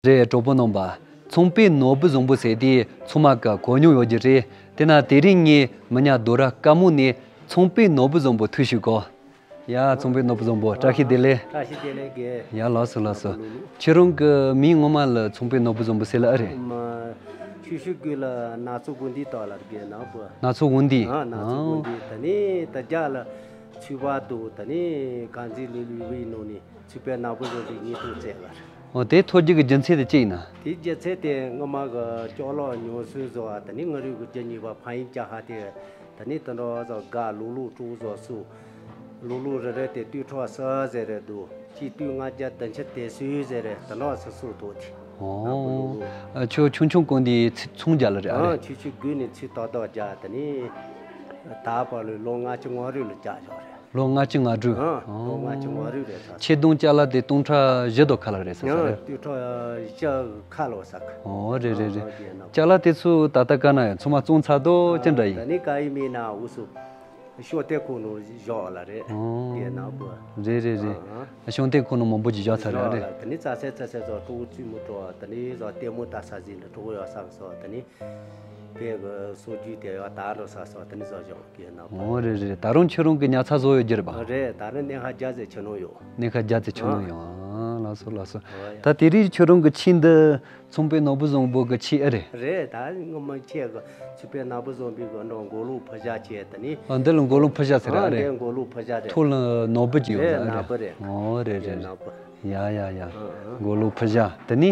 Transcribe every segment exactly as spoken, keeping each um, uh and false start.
རེད། གྲོགས་པོ་རྣམ་པ། ཚོང་པའི་ནོར་བུ་བཟང་པོ་ཟེར་དེ་ཚང་མ་ག་གོ་མྱོང་ཡོད་ཀྱི་རེད། དེ་ན་དེ་རིང་ངས་མི་ཉག་རྡོ་ར་དཀར་མོ་ནས་ཚོང་པའི་ནོར་བུ་བཟང་པོ་ཐུག་ཞུ་གོ། ཡ། ཚོང་པའི་ནོར་བུ་བཟང་པོ། བཀྲ་ཤིས་བདེ་ལེགས། བཀྲ་ཤིས་བདེ་ལེགས་རྒན། ཡ། ལགས་སོ། ལགས་སོ། ཁྱེད་རང་གི་མིང་ངོ་མ་ལ་ཚོང་པའི་ནོར་བུ་བཟང་པོ་ཟེར་ལ་ཨ་རེད། མ། ཆུ་ཤུར་དགོན་ལ་ནག་ཚོ་དགོན་སྡེ་ལྟག་ལ་རྒན་ནག་པོ། ནག་ཚོ་དགོན་སྡེ། ཨ། ནག་ཚོ་དགོན་སྡེ། ད་ནི་ད་རྒྱ་ལ་ཚུད་པ་འདུག་ད་ནི་གང་ཚེ་ལུས་ལུས་པའི་ནང་ནས་ཚུད་པའི་ནག་པོ་བཟོ་འདི་ཉིད་དུ་བཙལ་བར། ཨོ། དེ་ཐོར་རྒྱུ་གི་རྒྱུ་མཚན་དེ་ཅི་ཡིན་ན། དེའི་རྒྱུ་མཚན་དེ་སྔོན་མ་གི་སྐྱོ་ལོག་ཉོ་སྲོལ་བཟོ་བ། ད་ནི་ང་རུ་གི་རྒྱུ་གཉིས་པ་ཕ་ཡིན་ཅག་ཧ་དེ། ད་ནི་དེ་འདྲ་བཟོ་དགའ་ལུག་ལུག་དཀྲུག་བཟོ་སུ། ལུག་ལུག་རེ་རེ་དེ་ཏུས་ཁྲོ་ས་ཟེར་རེ་འདུག་ཅི་ཏུས་ལྔ་བརྒྱ་བདུན་ཅུ་དེ་སུས་ཟེར་རེ་དེ་འདྲ་སུ་སུ་ཐོག་དེ། ཨོ། ཆོ་ཆུང་ཆུང་གོན་དེ་ཚོང་རྒྱག་ལ་རེད་ཨ་རེད། ཆུ་ཆུ་དགོས་ནས་ཚུ་ཏག་ཏག་རྒྱག་ད་ནི། ད་བར་ལོ་ལོ་ལྔ་བཅུ་ང་དྲུག་ལ་རྒྱག་ཡོད་རེད། ལོ་ལྔ་བཅུ་ང་དྲུག་ཨ། ལོ་ལྔ་བཅུ་ང་དྲུག་རེད་ས། ཆེ་བསྡོམས་ཅ་ལག་དེ་སྟོང་ཕྲག་བཞི་དོ་ཁ་ལ་རེད་ས་ས་ཡང་རེད། སྟོང་ཕྲག་བཞི་ཁ་ལོ་ས་ཁ། ཨོ། རེད་རེད་རེད། ཨ། ཅ་ལག་དེ་ཚོ་ད་ལྟ་ག་ན་ཡང་ཚང་མ་བཙོང་ཚར་དོ་ཅི་འདྲ་ཡིན། ད་ནི་ག་ཡིན་མིན་ན་འུ་སུ་ཤོ་ཏེ་ཁོ་ནོ་བཞག་ལ་རེད། ཨོ། དེ་ནང་བུ། རེད་རེད་རེད། ཨ། ཤོ་ཏེ་ཁོ་ནོ་མང་པོ་ཅིག་བཞག་ཚར་རེད་ཨ་རེད། ད་ནི་ཙ་སེ་ཙ་སེ་ཚོ་ཀྲུ་ཙུ་མུ་ཀྲོ་ད་ནི་ཟ་ལྟད་མོ་ད་ས་ཟིན་ཀྲུ་ཡོ་ས་སོ་ད་ནི། དེ་གི་སྲོལ་རྒྱུན་དེ་ཡང་དར་འགྲོ་ས་སོ་དེ་ནི་བཟོ་སྦྱོང་གི་ནང་པ། འོ་རེད་རེད། ད་རུང་ཁྱོད་རང་གི་ཉར་ཚགས་བཟོ་ཡོད་རྒྱུ་རེད་པ། རེད། ད་རུང་གནས་ཁ་རྒྱ་ཟེ་ཆུ་ནང་ཡོད། གནས་ཁ་རྒྱ་ཟེ་ཆུ་ནང་ཡོད། ཨ། ལགས་སོ་ལགས་སོ། ཨོ་ཡ། ད་དེ་རིང་ཁྱོད་རང་གི་ཆས་འདི་ཚོང་པའི་ནོར་བུ་བཟང་པོ་གི་ཆས་ཨེ་རེད། རེད། ད་ངོ་མ་ཆས་གི་ཚོང་པའི་ནོར་བུ་བཟང་པོའི་གི་འགྲོ་མགོ་ལོག་ཕུ་ཞྭ་ཆས་དེ་ནི། ཨ། འདི་ལ་མགོ་ལོག་ཕུ་ཞྭ་ཟེར་ཨ་རེད། འདི་མགོ་ལོག་ཕུ་ཞྭ་རེད། ཐོག་ལ་ནོར་བུ་ཅིག་ཡོད་རེད། ནོར་བུ་རེད། ཨོ་རེད་རེད་རེད། ཡ་ཡ་ཡ། མགོ་ལོག་ཕུ་ཞྭ་དེ་ནི།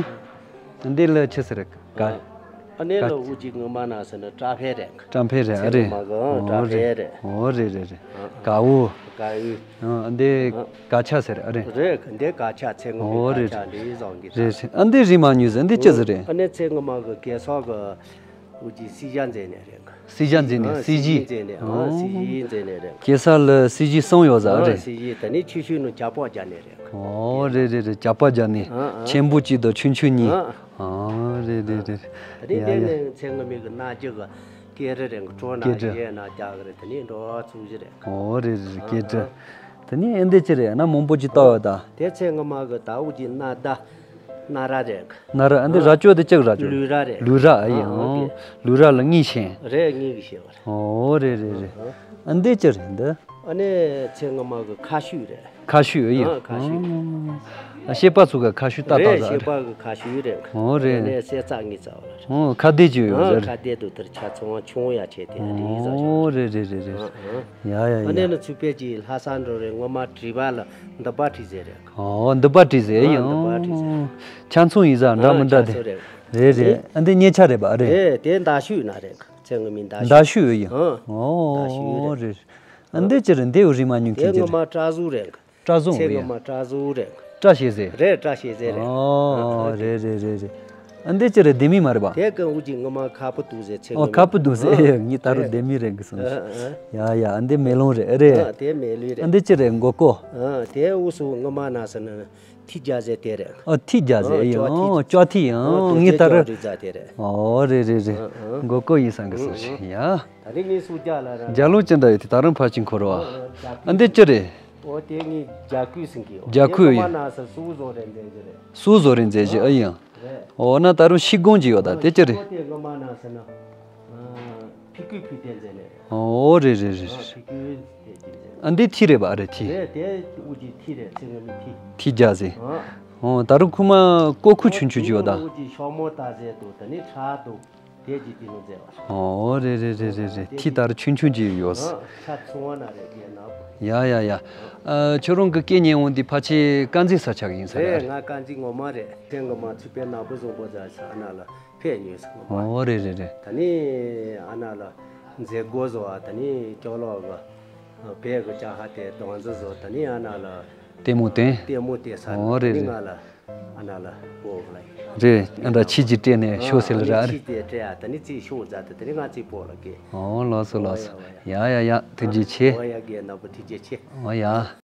འདི་ལ་ཆི་ཟེར་ག་ཨ་ནི་ལ་འུ་ཅི་ངོ་མ་ན་ཟེར་ན་བཀྲ་ཕེ་རེད། བཀྲ་ཕེ་རེད་ཨ་རེད། ཚེ་ངོ་མ་གི་ཨོ་བཀྲ་ཕེ་རེད། ཨོ་རེད་རེད་རེད། ཨ། གའུ། གའུ། ཨ། འདི་ཨ། ག་ཆ་ཟེར་ཨ་རེད། རེད། འདི་ག་ཆ་ཚེ་ངོ་མ་ཨོ་རེད་ག་ཆ་རེད། འདི་བཟང་གི་རེད་རེད། ཨ། འདི་རིན་མ་ཉུང་ཟེར། འདི་ཅི་ཟེར་རེད། ཨ་ནི་ཚེ་ངོ་མ་གི་གེ་སར་གི་འུ་ཅི་སྲིད་ཞྭ་མཛད་ནས་རེད། སྲིད་ཞྭ་མཛད་ནས། ཨ། སྲིད་ཞྭ་མཛད་ནས། ཨ། སྲིད་ཞྭ་མཛད་ནས་རེད། གེ་སར་ལ་སྲིད་ཞྭ་གསུམ་ཡོད་ཟེར་ཨ་རེད། སྲིད་ཞྭ་དེ་ནི་ཆུ་ཤུལ་ནང་ཇག་པ་རྒྱག་ནས་རེད། ཨོ་རེད་རེད་རེད། ཇག་པ་རྒྱག་ནས། ཨ། ཨ། ཆེན་པོ་གཅིག་དང་ཆུང་ཆུང་གཉིས། ཨ། ཨོ་རེད་རེད་རེད། ད་རེས་ཡ་དེ་ཡ། ནས་ཚེ་ངོ་མ་གི་སྣ་རྒྱུ་གི་སྐེ་རི་རེད། གྲོ་ན་སྐེ་རི། གཞས་ན་རྒྱག་གི་རེད། དེ་ནས་འགྲོ་བ་ཚུགས་གཞི་རེད། ཨོ་རེད་རེད། སྐེ་རི། ཨ། དེ་ནས་ཨེ་འདི་ཅི་རེད་ན་མང་པོ་ཅིག་བཏགས་ཡོད་ད། དེ་ཚེ་ངོ་མ་གི་ད་འུ་ཅི་སྣ་ད་སྣ་ར་རེད། སྣ་ར། ཨ། འདི་ཨ། ར་ཅོ་དེ་ཅི་ར་ཅོ། ལུས་ར་རེད། ལུས་ར་ཨ་ཡིན། ཨ། ཨོ་ཨོ་དེ། ལུས་ར་ལ་གཉིས་ཤན། རེད། གཉིས་ཀྱི་ཤན་བ་རེད། ཨོ་རེད་རེད་རེད། ཨ། ཨ་འདི་ཅི་རེད་འདི། ཨ་ནི་ཚེ་ངོ་མ་གི་ཁ་ཤུ་རེད། ཁ་ཤུ་ཡོད་ཡིན། ཨ། ཁ་ཤུ། ཨ། ཤེས་པ་ཚོ་ག་ཁ་ཤུ་ཏག་ཏག་རེད། ཟ་ཤེས་རེད། པ་གི་ཁ་ཤུ་རེད། ཨོ་རེད། ཨ་ནི་སེ་ཚ་ངི་ཚ་བ་རེད། ཨོ་ཁ་བདེ་ཅིག་ཡོད་ཨ་ཟེར། ཁ་བདེ་དུ་དེར་ཆ་ཚང་ཆུང་ཡ་ཆེ་དེ་རེད་ཟ་ཤོག་ཨོ་རེད་རེད་རེད་རེད། ཨ་ཨ། ཡ་ཡ་ཨ་ནི་ཡ། ནི་ཚུགས་པའི་ཅིག་ལྷ་ས་འགྲོ་རེད། ངོ་མ་བྲིས་པ་ལ་འདི་པ་བྲིས་ཟེར་རེད། ཨོ་འདི་པ་བྲིས་ཟེར་ཨ་ཡིན། འདི་པ་བྲིས་ཟེར། ཨོ་ཆ་ཚང་ཡིན་ཟ་འདྲ་ཨ་མི་འདྲ་ཆ་དེ། ཚང་རེད། རེད་རེད། ཨ་འདི་གཉེར་ཆ་རེད་པ་རེད། རེད། དེ་མདའ་ཤུ་ན་རེད། ཚེ་ངོ་མ་མདའ་ཤུ། མདའ་ཤུ་ཡོད་ཡིན། ཨ། མདའ་ཤུ་ཨོ་རེད། རེད། ཨ་འདི་ཅི་རེད། འདི་འོ་རིན་མ་ཉུང་དེ་མཁན་ཅི་ངོ་རེད། མ་སྐྲ་གཟུགས་རེད། སྐྲ་གཟུགས། ཚེ་ངོ་མ་སྐྲ་གཟུགས་རེད། སྐྲ་ཤད་ཟེར། རེད། སྐྲ་ཤད་ཟེར་རེད། ཨོ་ཨ་རེད་རེད་རེད་རེད། ཨ་འདི་ཅི་རེད། ལྡེ་མིག་མ་རེད་པ། དེ་ཀ་འུ་ཅི་ངོ་མ་ཁ་སྤུ་དུག་ཟེར། ཚེ་ཨོ་ངོ་མ་ཁ་སྤུ་དུག་ཟེར། ཨ། ཨེ་ངས་ད་རུང་ལྡེ་མིག་རེད་གི་སོང་། ཨ་ཨ། ཡ་ཡ། ཨ་འདི་མེ་ལོང་རེད། ཨ་རེད། ཨ་དེ་མེ་ལོང་རེད། ཨ་འདི་ཅི་རེད། མགོ་སྐོར། ཨ་དེ་འུ་སུ་ངོ་མ་ན་ཟེར་ན། ཐིག་རྒྱ་ཟེར་དེ་རེད། ཨ་ཐིག་རྒྱ་ཟེར། ཨ་ཡིན། ཅོ་ཨོ་ཐིག་ཅོ་ཐིག་ཨ་ཨ་ངས་ད་རུང་། ཨོ་རེད་རེད་རེད། ཨ་ཨ། མགོ་སྐོར་ཡིན་བསམ་གི་སོང་ཞིག་ཡ། ད་རིང་ངས་སུ་རྒྱ་ལ་ར། རྒྱ་ལོ་ཅི་འདྲ་ཡོད་དེ་ད་རུང་ཕར་ཅིག་འཁོར་བ། ཨ་ཨ། ཨ་འདི་ཅི་རེད། ཨོ་དེ་ངས་རྒྱ་ཁུ་ཟིན་གི། རྒྱ་ཁུ་ཡིན། ངོ་མ་ན་ས་སུ་བཟོ་རེད་འདྲ་གི་རེད། སུ་བཟོ་རེད་འདྲ་གི་ཨ་ཡིན། རེད། ཨོ་ན་ད་རུང་ཤིག་གོང་ཅིག་ཡོད་ད་དེ་ཅི་རེད། ཨོ་དེ་ངོ་མ་ན་ས་ན། ཕི་ཀུ་ཕི་ཏན་ཟེར་ནས། ཨོ་རེད་རེད་རེད། ཨ་ཕི་ཀུ་ཏན་ཟེར། ཨ་འདི་ཐི་རེད་པ། ཨ་རེད་ཐི། རེད་དེ་འུ་ཅི་ཐི་རེད། ཚེ་ངོ་མ་ཐི། ཐི་རྒྱ་ཟེར། ཨ། ཨོ་ད་རུང་ཁུ་མ་ཀོ་ཁུ་ཆུང་ཆུང་ཅིག་ཡོད་ད། འུ་ཅི་ཤོག་མོ་ཏ་ཟེར་དུ་ད་ནི་ཁྲ་དུ་དེ་ཅི་ཏི་ནུ་ཟེར་བ། ཨོ་རེད་རེད་རེད་རེད་རེད། ཐི་ད་རུང་ཆུང་ཆུང་ཅིག་ཡོད། ཨ་ཆ་ཚུང་བ་ན་རེད་དེ་ན། ཡ་ཡ་ཡ། ཨ་ཁྱོད་རང་གི་སྐད་ཉན་འོང་འདི་ཕལ་ཆེར་དཀར་མཛེས་ས་ཆ་གི་ཡིན་ས་རེད། རེད། ང་དཀར་མཛེས་ངོ་མ་རེད། ཚེ་ངོ་མ་ཚུགས་པའི་ནག་པོ་བཟང་པོ་ཟ་ས་ཨ་ན་ལ། ཕེབས་ཉོས་སོང་། ཨོ་རེད་རེད་རེད། ད་ནི་ཨ་ན་ལ་མཛད་སྒོ་བཟོ་བ། ད་ནི་ཅོག་ལོག་གི་བལ་གི་ཅ་ཧ་དེ་གདོང་འཛིན་བཟོ། ད་ནི་ཨ་ན་ལ་ལྟད་མོ་སྟོན། ལྟད་མོ་སྟོན་ས། ཨོ་ད་རེད་ནི་རེད། ང་ལ་ཨ་ན་ལ་སྤོ་ལ་ཡིན། རེད། ཨ་འདྲ་ཆི་ཅི་སྤྲད་ནས་ཤོག་ཟེར་ལ་ར། ཨ་ནི་ཆི་དེ་སྤྲད་ཡ། ད་ནི་ཅི་ཤོག་མཛད། ད་ད་ནི་ང་ཅི་སྤོ་ལ་གི། ཨོ་ལགས་སོ་ལགས་སོ། ཨོ་ཡ་ཡ་ཡ། ཐུགས་རྗེ་ཆེ། ཨོ་ཡ་རྒན་ནག་པོ་ཐུགས་རྗེ་ཆེ། ཨོ་ཡ།